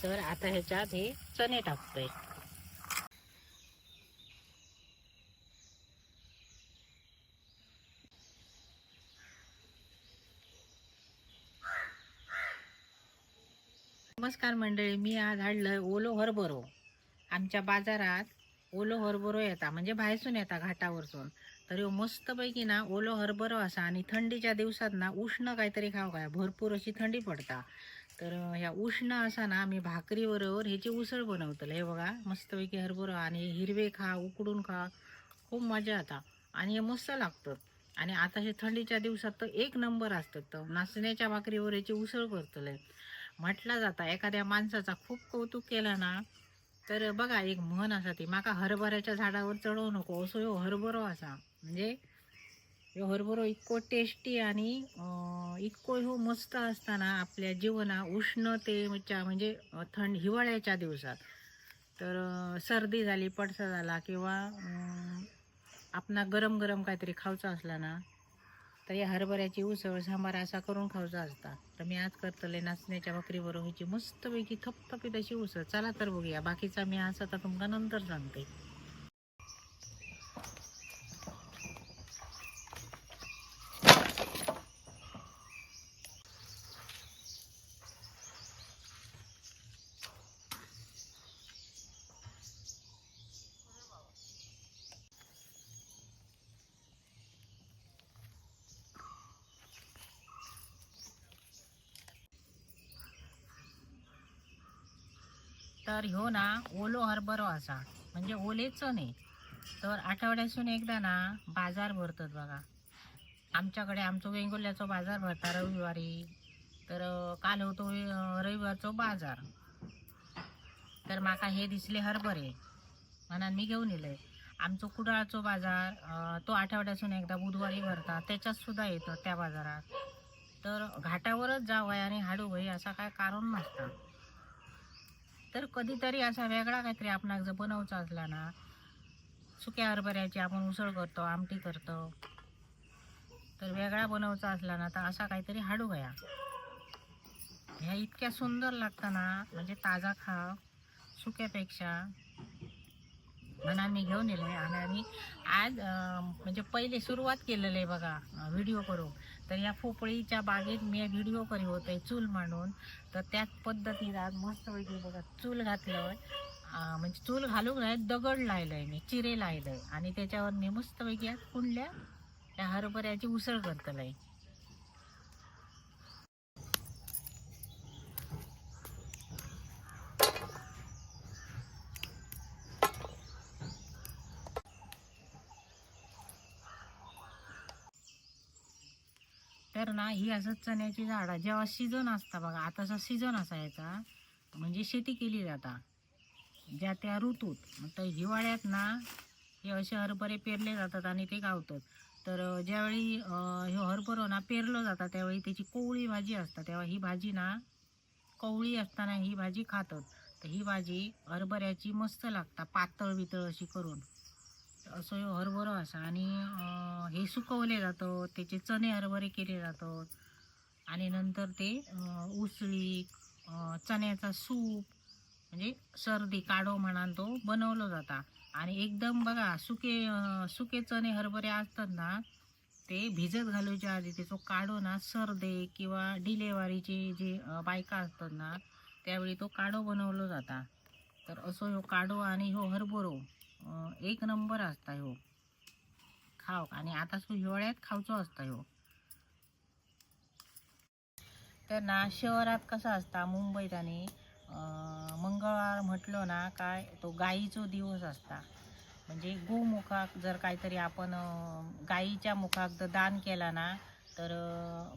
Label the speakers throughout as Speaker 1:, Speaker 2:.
Speaker 1: तर आता ह्याच्यात हे चणे टाकतोय. नमस्कार मंडळी, मी आज हाडलंय ओलो हरभरो. आमच्या बाजारात ओलो हरभरो येता, म्हणजे भायसून येता घाटावरसून. तर ह्यो मस्तपैकी ना ओलो हरभरो असा आणि थंडीच्या दिवसात ना उष्ण काहीतरी खाऊ काय, भरपूर अशी थंडी पडता. तर ह्या उष्ण असा ना मी भाकरीबरोबर ह्याची उसळ बनवतले. हे बघा मस्तपैकी हरभरो आणि हिरवे खा, उकडून खा, खूप मजा येता आणि हे मस्त लागतं. आणि आता हे थंडीच्या दिवसात तर एक नंबर असतात. तर नाचण्याच्या भाकरीवर ह्याची उसळ करतले. म्हटला जाता एखाद्या माणसाचा खूप कौतुक केला ना तर बघा एक म्हण असा ती, माका हरभऱ्याच्या झाडावर चढवू नको, असो ह्यो हरभरो असा. म्हणजे ह्यो हरभरो इतको टेस्टी आणि इतको ह्यो मस्त असताना आपल्या जीवना उष्णतेच्या म्हणजे थंड हिवाळ्याच्या दिवसात तर सर्दी झाली, पडसा झाला किंवा आपणा गरम गरम काहीतरी खावचा असला ना तर या हरभऱ्याची उसळ सांबार असा करून खावचा असता. तर मी आज करतले नाचण्याच्या भाकरीबरोबर ह्याची मस्तपैकी थपथपीत अशी उसळ. चला तर बघूया, बाकीचा मी आज आता तुमका नंतर सांगते. तर ह्यो ना ओलो हरभरो असा, म्हणजे ओले चणे. तर आठवड्यासून एकदा ना बाजार भरतात बघा आमच्याकडे. आमचो वेंगुर्ल्याचो बाजार भरता रविवारी. तर काल होतो रविवारचो बाजार. तर माका हे दिसले हरभरे म्हणून मी घेऊन येलय. आमचो कुडाळचो बाजार तो आठवड्यासून एकदा बुधवारी भरता, त्याच्यात सुद्धा येतं त्या बाजारात. तर घाटावरच जावं आणि हाडू भाई असा काय कारण नसता. तर कधीतरी असा वेगळा काहीतरी आपणाक जर बनवचा असला ना, सुक्या हरभऱ्याची आपण उसळ करतो, आमटी करतो, तर वेगळा बनवचा असला ना तर असा काहीतरी हाडू गया. ह्या इतक्या सुंदर लागता ना, म्हणजे ताजा खा सुक्यापेक्षा. म्हणून मी घेऊन येलो. आणि आम्ही आज म्हणजे पहिले सुरुवात केलेलं आहे बघा व्हिडिओ करून. तर या पोपळीच्या बागेत मी व्हिडिओ करी होते चूल मांडून. तर त्याच पद्धतीत आज मस्तपैकी बघा चूल घातलं, म्हणजे चूल घालूक नाही, दगड लायलंय मी, चिरे लायलंय आणि त्याच्यावर मी मस्तपैकी आज कुंडल्या त्या हरभऱ्याची उसळ करतलंय. तर ना ही असं चण्याची झाडं जेव्हा सीझन असता बघा, आताचा सीझन असायचा, म्हणजे शेती केली जाता ज्या त्या ऋतूत. मग तर हिवाळ्यात ना हे असे हरभरे पेरले जातात आणि ते गावतात. तर ज्यावेळी हे हरभरो ना पेरलं जातं त्यावेळी त्याची कोवळी भाजी असतात, तेव्हा ही भाजी ना कोवळी असताना ही भाजी खातात. तर ही भाजी हरभऱ्याची मस्त लागता पातळ बितळ अशी करून. असं ह्यो हरभरो असा. आणि हे सुकवले जातं, त्याचे चणे हरभरे केले जातात आणि नंतर ते उसळी, चण्याचा सूप म्हणजे सर्दी काढो म्हणान तो बनवलं जाता. आणि एकदम बघा सुके सुके चणे हरभरे असतात ना ते भिजत घालूच्या आधी त्याचो काढो ना सर्दे किंवा डिलेवरीची जी बायका असतात ना त्यावेळी तो काढो बनवलो जाता. तर असो ह्यो काढो आणि ह्यो हरभरो एक नंबर असता ह्यो खाव. आणि आता सु हिवाळ्यात खावचो असता ह्यो. तर ना शहरात कसं असता मुंबईत आणि मंगळवार म्हटलं ना काय तो गाईचो दिवस असता. म्हणजे गोमुखाक जर काहीतरी आपण गाईच्या मुखाक जर दान केला ना तर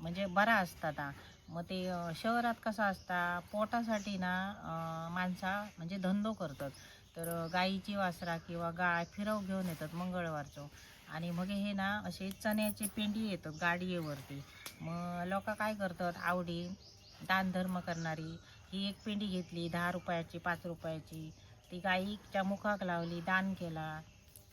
Speaker 1: म्हणजे बरा असता ता. मग ते शहरात कसं असता पोटासाठी ना माणसा म्हणजे धंदो करतात. तर गाईची वासरा किंवा गाय फिरव घेऊन येतात मंगळवारचो. आणि मग हे ना असे चण्याची पेंडी येतात गाडयेवरती. मग लोक काय करतात आवडी दानधर्म करणारी ही एक पेंडी घेतली 10 रुपयाची 5 रुपयाची, ती गाईच्या मुखाक लावली, दान केला,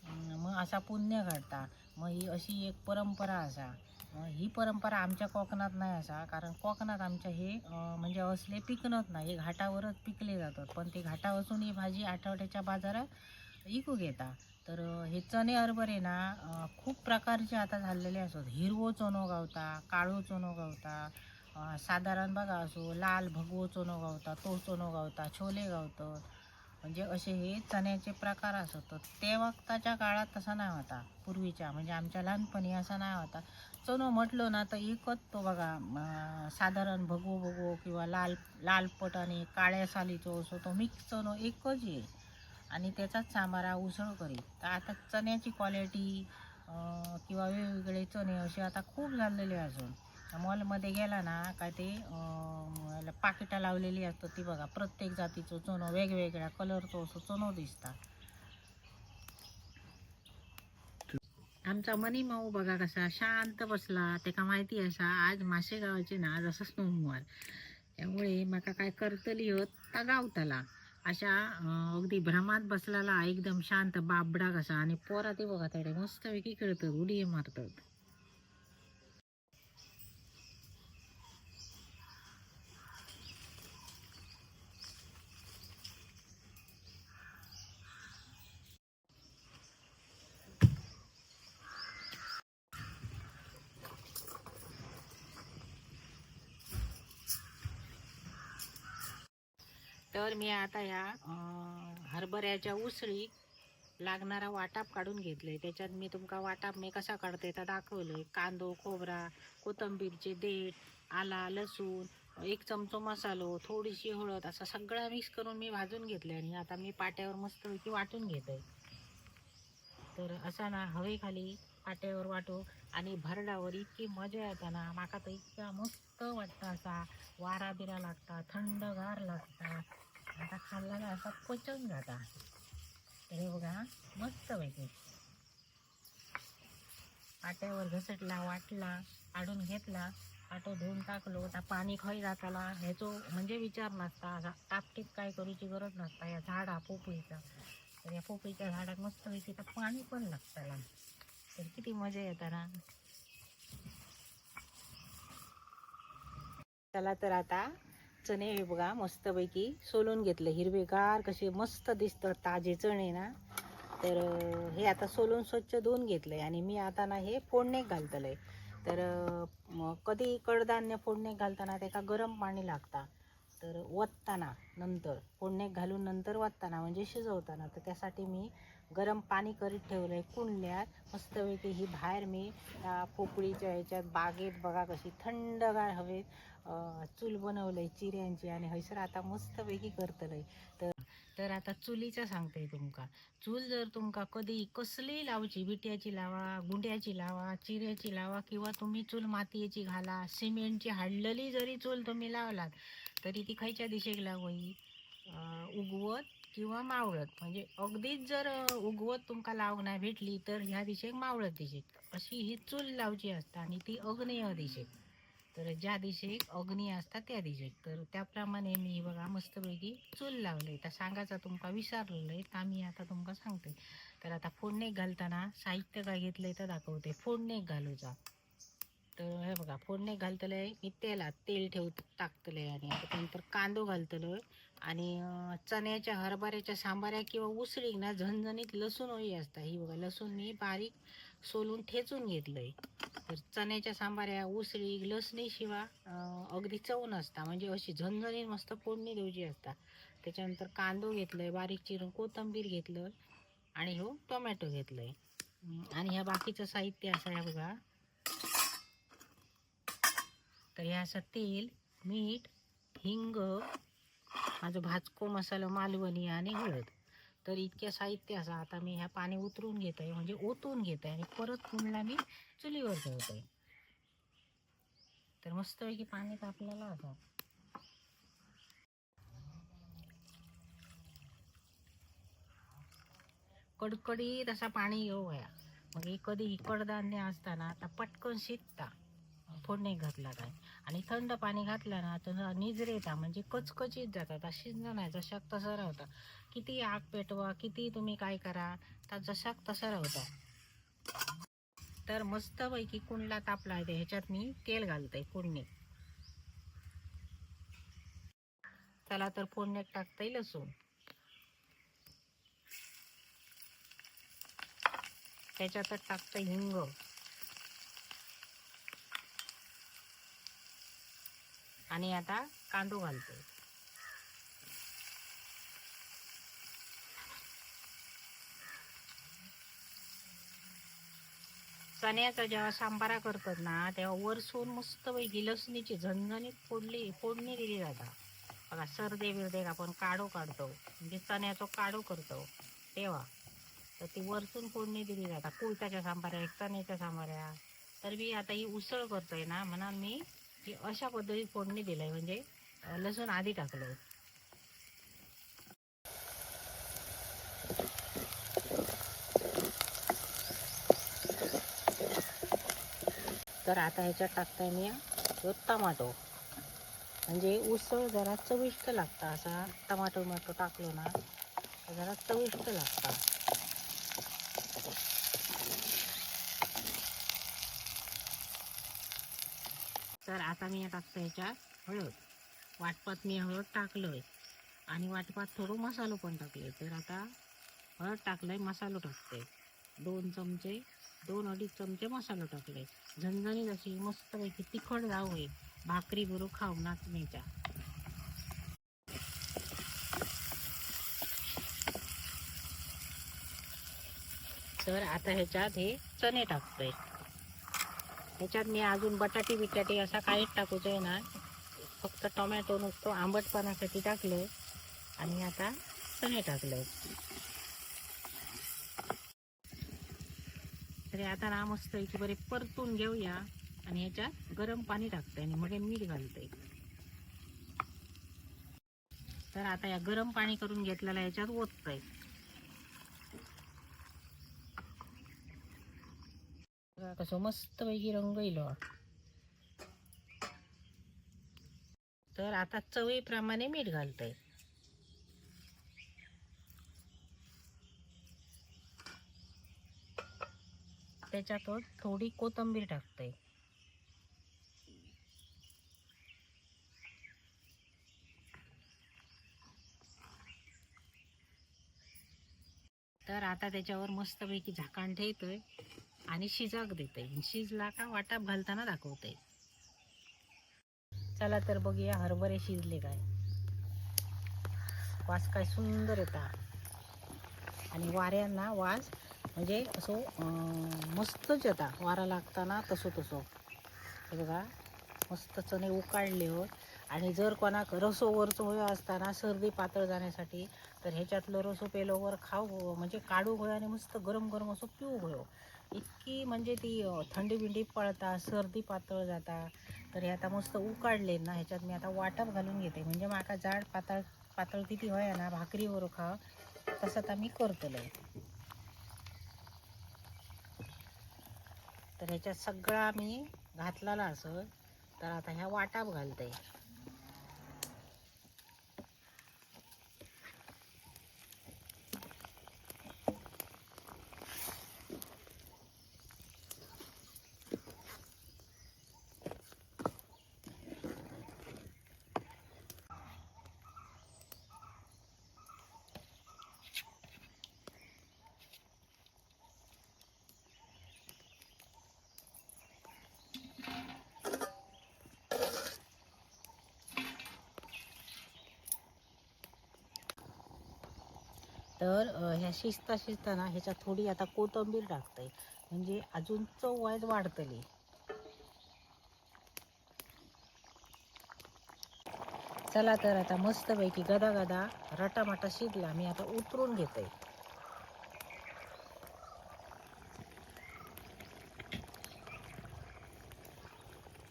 Speaker 1: मग असा पुण्य घडता. मग ही अशी एक परंपरा असा. ही परंपरा आमच्या कोकणात नाही असा, कारण कोकणात आमच्या हे म्हणजे असले पिकणत नाही, हे घाटावरच पिकले जातात. पण ते घाटावरून ही भाजी आठवड्याच्या बाजारात इकू घेता. तर हे चणे हरभरे ना खूप प्रकारचे आता झालेले असत. हिरवो चणो गावता, काळो चणो गावता, साधारण बघा असो लाल भगवो चणो गावता, तो चणो गावता, छोले गावतात. म्हणजे असे हे चण्याचे प्रकार असत. तर ते वक्ताच्या काळात तसा नाही होता, पूर्वीच्या म्हणजे आमच्या लहानपणी असा नाही होता. चणो म्हटलो ना तर एकच तो बघा साधारण भगवो भगवो किंवा लाल लालपट आणि काळ्या सालीचो असो तो मिक्स चणो एकच येईल आणि त्याचाच सांबारा उसळ करीत. तर आता चण्याची क्वालिटी किंवा वेगवेगळे चणे असे आता खूप झालेले असून मॉलमध्ये गेला ना काय ते पाकिटं लावलेली असतात ती बघा, प्रत्येक जातीचो चणो वेगवेगळ्या कलरचो असो चणो दिसता. आमचा मनी माऊ बघा कसा शांत बसला, त्याका माहिती असा आज माशेगावाचे ना आज असा सोमवार, त्यामुळे माका काय करतली होत ता गावताला. अशा अगदी भ्रमात बसलेला एकदम शांत बाबडा कसा. आणि पोरा ते बघा तेडे मस्तपैकी खेळतात, उडी मारतात. तर मी आता ह्या हरभऱ्याच्या उसळी लागणारा वाटाप काढून घेतलंय. त्याच्यात मी तुमका वाटाप मी कसा काढते तर दाखवलंय. कांदो, खोबरा, कोथिंबीरचे देठ, आला, लसूण, 1 चमचो मसालो, थोडीशी हळद, असा सगळा मिक्स करून मी भाजून घेतलंय आणि आता मी पाट्यावर मस्तपैकी वाटून घेते. तर असा ना हवेखाली पाट्यावर वाटू आणि भरडावर इतकी मजा येते ना, माका तर इतका मस्त वाटतं. असा वारा बिरा लागता, थंडगार लागता, आता खाल्ला असा पचन जाता. तर हे बघा मस्तपैकी पाट्यावर घसटला, वाटला, काढून घेतला, पाटो धुवून टाकलो. आता पाणी खंय जाताला ह्याचो म्हणजे विचार नसता, असा टापटीप काय करूची गरज नसता. या झाडा पोपळीचा, तर या पोपळीच्या झाडात मस्तपैकी तर पाणी पण लागताला. तर किती मजा येता ना. चला तर आता चणे हे बघा मस्तपैकी सोलून घेतले, हिरवेगार कसे मस्त दिसतात ताजे चणे ना. तर हे आता सोलून स्वच्छ धुवून घेतले आणि मी आता ना हे फोडणीत घालतले. तर कधी कडधान्य फोडणीत घालताना त्याका गरम पाणी लागता, तर वतताना नंतर फोडणीत घालून नंतर वतताना म्हणजे शिजवताना, तर त्यासाठी मी गरम पाणी करीत ठेवलं आहे कुंडल्यात मस्तपैकी. ही बाहेर मी त्या पोपळीच्या ह्याच्यात बागेत बघा कशी थंडगार हवेत चूल बनवलंय चिऱ्यांची आणि हयसर आता मस्तपैकी करतलंय. तर आता चुलीचं सांगते तुमका. चूल जर तुमका कधी कसली लावची, विट्याची लावा, गुंड्याची लावा, चिऱ्याची लावा, किंवा तुम्ही चूल मातयेची घाला, सिमेंटची हाडलेली जरी चूल तुम्ही लावलात तरी ती खयच्या दिशेक लागोई, उगवत किंवा मावळत. म्हणजे अगदीच जर उगवत तुमका लावूंक नाही भेटली तर ह्या दिशेक मावळत दिशेक अशी ही चूल लावची असता आणि ती अग्नेय दिशेक. तर ज्या दिशेक अग्नी असता त्या दिशेक. तर त्याप्रमाणे मी बघा मस्तपैकी चूल लावली. तर सांगायचा तुमका विसरलोय तर मी आता तुमका सांगते. तर आता फोडणीक घालताना साहित्य काय घेतलंय तर दाखवते. फोडणीक घालूचा तर हे बघा फोडणीक घालतलंय मी तेलात तेल ठेव टाकतलंय आणि आता नंतर कांदो घालतलोय आणि चण्याच्या हरभऱ्याच्या सांबाऱ्या किंवा उसळीक ना झणझणीत लसूण होई असता. ही बघा लसूण मी बारीक सोलून ठेचून घेतलंय. तर चण्याच्या सांबाऱ्या उसळीक लसणीशिवाय अगदी चव नसता, म्हणजे अशी झणझणीत मस्त फोडणी द्यायची असता. त्याच्यानंतर कांदो घेतलंय बारीक चिरून, कोथिंबीर घेतलं आणि हो टोमॅटो घेतलंय आणि ह्या बाकीचं साहित्य असं आहे बघा. तर ह्या असं तेल, मीठ, हिंग, माझं भाजको मसाला मालवणी आणि हळद. तर इतक्या साहित्य असं आता मी ह्या पाणी उतरून घेत आहे, म्हणजे ओतून घेत आहे आणि परत पुन्हा मी चुलीवर ठेवत आहे. तर मस्तपैकी पाणी तापलेलं असं. कडकडीत असा पाणी घेऊ वया, मग हे कधी कडधान्य असताना आता पटकन शिजता फोडणी घातला काय, आणि थंड पाणी घातलं ना तर निजरेता म्हणजे कचकचीत जातात, शिजलं नाही जशाक तसं राहता. किती आग पेटवा, किती तुम्ही काय करा, तर जशाक तसं राहता. तर मस्तपैकी कुंडला तापला आहे, ह्याच्यात मी तेल घालते फोडणीत. चला तर फोडणीत टाकता लसूण, त्याच्यातच टाकतं हिंग, आणि आता कांदो घालते. चण्याचा जेव्हा सांबारा करतात ना तेव्हा वरसून मस्तपैकी लसणीची झणझणीत फोडणी दिली जाता. बघा सरदे बिरदे आपण काढो काढतो, म्हणजे चण्याचो काढो करतो तेव्हा तर ती वरसून फोडणी दिली जाता कुळथाच्या सांबाऱ्या, चण्याच्या सांबाऱ्या. तर मी आता ही उसळ करतोय ना म्हणून मी ही अशा पद्धतीत फोडणी दिलंय, म्हणजे लसूण आधी टाकलंय. तर आता ह्याच्यात टाकताय मी ह्यो टमाटो, म्हणजे उसळ जरा चविष्ट लागता. असा टमाटो टमाटो टाकलो ना तर जरा चविष्ट लागता. तर आता मी टाकतो ह्याच्यात हळद. वाटपात मी हळद टाकलोय आणि वाटपात थोडं मसालो पण टाकले. तर आता हळद टाकलंय, मसालो टाकते 2 चमचे, 2-2.5 चमचे मसालो टाकले. झणझणीत अशी मस्तपैकी तिखट जावं भाकरी बरोबर खाऊ नाचणीच्या. तर आता ह्याच्यात हे चणे टाकतोय. ह्याच्यात मी अजून बटाटे बिटाटे असा काहीच टाकूच आहे ना, फक्त टोमॅटो नुसतं आंबटपणासाठी टाकलं आणि आता चणे टाकले. तर आता ना मस्त इथे बरे परतून घेऊया आणि ह्याच्यात गरम पाणी टाकते आणि मग मीठ घालते. तर आता या गरम पाणी करून घेतलेला ह्याच्यात ओततोय. कसं मस्तपैकी रंग येईल. तर आता चवीप्रमाणे मीठ घालतोय. त्याच्यातच थोडी कोथिंबीर टाकते. तर आता त्याच्यावर मस्तपैकी झाकण ठेवतोय आणि शिजाक देतोय. शिजला का वाटाप घालताना दाखवते. चला तर बघूया हरभरे शिजले काय. वास काय सुंदर येता आणि वाऱ्यांना वास म्हणजे असो मस्तच येता वारा लागताना तसं तसं. हे बघा मस्त चणे उकाळले हो. आणि जर कोणाक रसो वरचो होय असताना सर्दी पातळ जाण्यासाठी तर ह्याच्यातलं रसो पेलोवर खाऊ म्हणजे काढू होय आणि मस्त गरम गरम असं पिऊ होयो. इतकी म्हणजे ती थंडी बिंडी पळता, सर्दी पातळ जाता. तर हे आता मस्त उकाडले ना ह्याच्यात मी आता वाटप घालून घेते, म्हणजे माका जाड पातळ पातळ किती होय ना भाकरीवर खा तसं आता मी करतलंय. तर ह्याच्यात सगळा मी घातलेला असं. तर आता ह्या वाटाप घालते. तर ह्या शिजता शिजताना ह्याच्यात थोडी आता कोथिंबीर टाकते, म्हणजे अजून चव वाईज वाढतली. चला तर आता मस्तपैकी गदा गदा रटामाटा शिजला, मी आता उतरून घेते.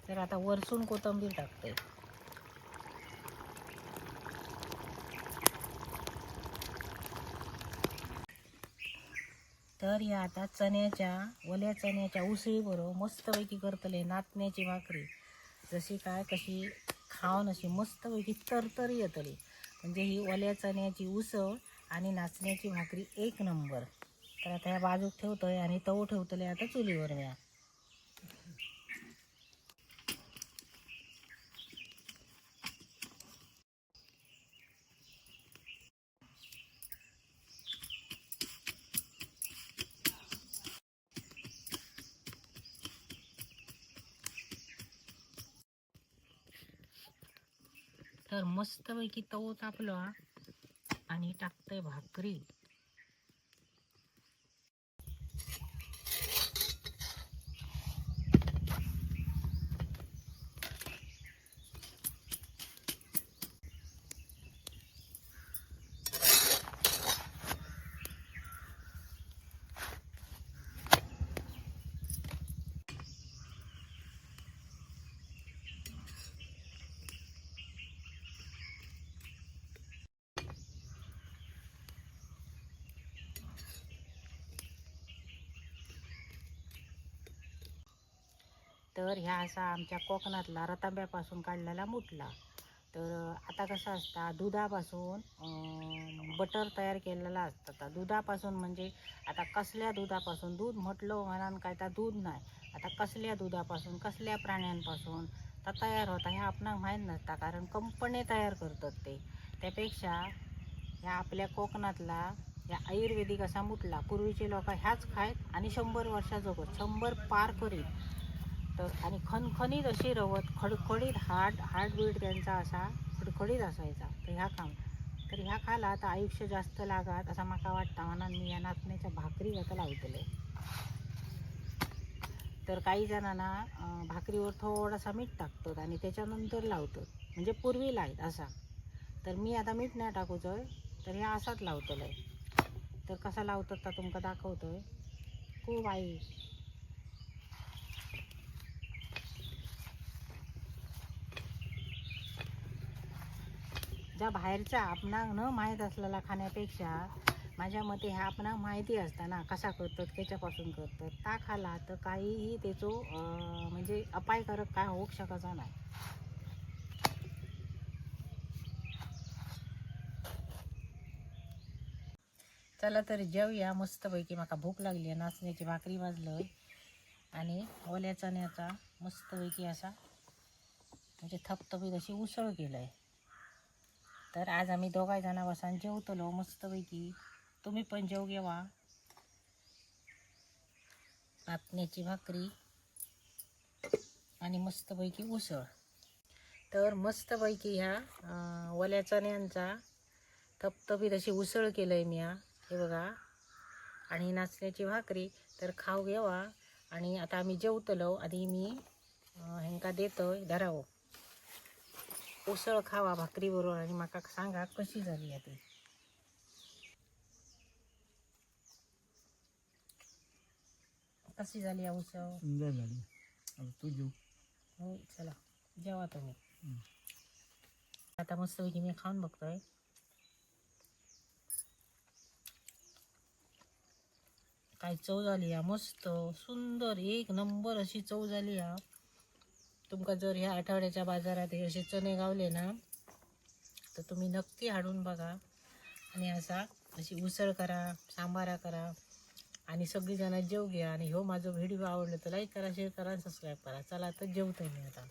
Speaker 1: तर आता वरसून कोथिंबीर टाकते. तर या आता चण्याच्या ओल्या चण्याच्या उसळी बरोबर मस्तपैकी करतले नाचण्याची भाकरी, जशी काय कशी खाऊन अशी मस्तपैकी तरतरी येतली. म्हणजे ही ओल्या चण्याची उसळ आणि नाचण्याची भाकरी एक नंबर. तर आता ह्या बाजूक ठेवतोय आणि तव ठेवतले आता चुलीवर म्या. तर मस्तपैकी तवो तापलो आणि टाकतंय भाकरी. तर ह्या असा आमच्या कोकणातला रतांब्यापासून काढलेला मुटला. तर आता कसं असता दुधापासून बटर तयार केलेला असतं. आता दुधापासून म्हणजे आता कसल्या दुधापासून, दूध म्हटलं म्हणान काय तर दूध नाही, आता कसल्या दुधापासून कसल्या प्राण्यांपासून तर तयार होता हे आपणाक माहीत नसता, कारण कंपनी तयार करतात ते. त्यापेक्षा ह्या आपल्या कोकणातला ह्या आयुर्वेदिक असा मुटला पूर्वीचे लोक ह्याच खायत आणि 100 वर्षा जगत, 100 पार करीत. तर आणि खणखणीत अशी रवत, खडखडीत हार्टबीट त्यांचा असा खडखडीत असायचा. तर ह्या काम तर ह्या खाला आता आयुष्य जास्त लागत असा माका वाटता, म्हणून मी या नाचण्याच्या भाकरी आता लावतले. तर काही जणांना भाकरीवर थोडासा मीठ टाकतात आणि त्याच्यानंतर लावतात, म्हणजे पूर्वी लायत असा. तर मी आता मीठ नाही टाकूचोय, तर ह्या असाच लावतलंय. तर कसा लावतात तर तुमका दाखवतोय. खूप आई ज्या बाहेरच्या आपणाक न माहीत असलेला खाण्यापेक्षा माझ्या मते ह्या आपणाक माहिती असताना कसा करतात त्याच्यापासून करतात ता खाला तर काहीही त्याचो म्हणजे अपायकारक काय होऊ शकायचा नाही. चला तर जेवूया मस्तपैकी, माका भूक लागली आहे. नाचण्याची भाकरी भाजलंय आणि ओल्या चण्याचा मस्तपैकी असा म्हणजे थपथपीत अशी उसळ केलंय. तर आज आम्ही दोघा जणां बसान जेवतलो मस्तपैकी, तुम्ही पण जेव घेवा. नाचण्याची भाकरी आणि मस्तपैकी उसळ. तर मस्तपैकी ह्या ओल्या चण्यांचा थपथपीत अशी उसळ केलंय मी हा, हे बघा, आणि नाचण्याची भाकरी. तर खाऊ घेवा आणि आता आम्ही जेवतलो. आधी मी ह्यांका देतोय धरावं उसळ खावा भाकरी बरोबर आणि माका सांगा कशी झाली आहे ती. कशी झाली आहे उसळ?
Speaker 2: सुंदर झाली. आता तू जेव.
Speaker 1: हो चला जेवा तुम्ही. आता मस्तपैकी मी खाऊन बघतोय. काय चव झाली या, मस्त सुंदर एक नंबर अशी चव झाली या. तुमका जर ह्या आठवड्याच्या बाजारात हे असे चणे गावले ना तर तुम्ही नक्की हाडून बघा आणि असा अशी उसळ करा, सांबारा करा आणि सगळीजणं जेव घ्या. आणि हो माझा व्हिडिओ आवडला तर लाईक करा, शेअर करा आणि सबस्क्राईब करा. चला तर जेवतोय मी आता.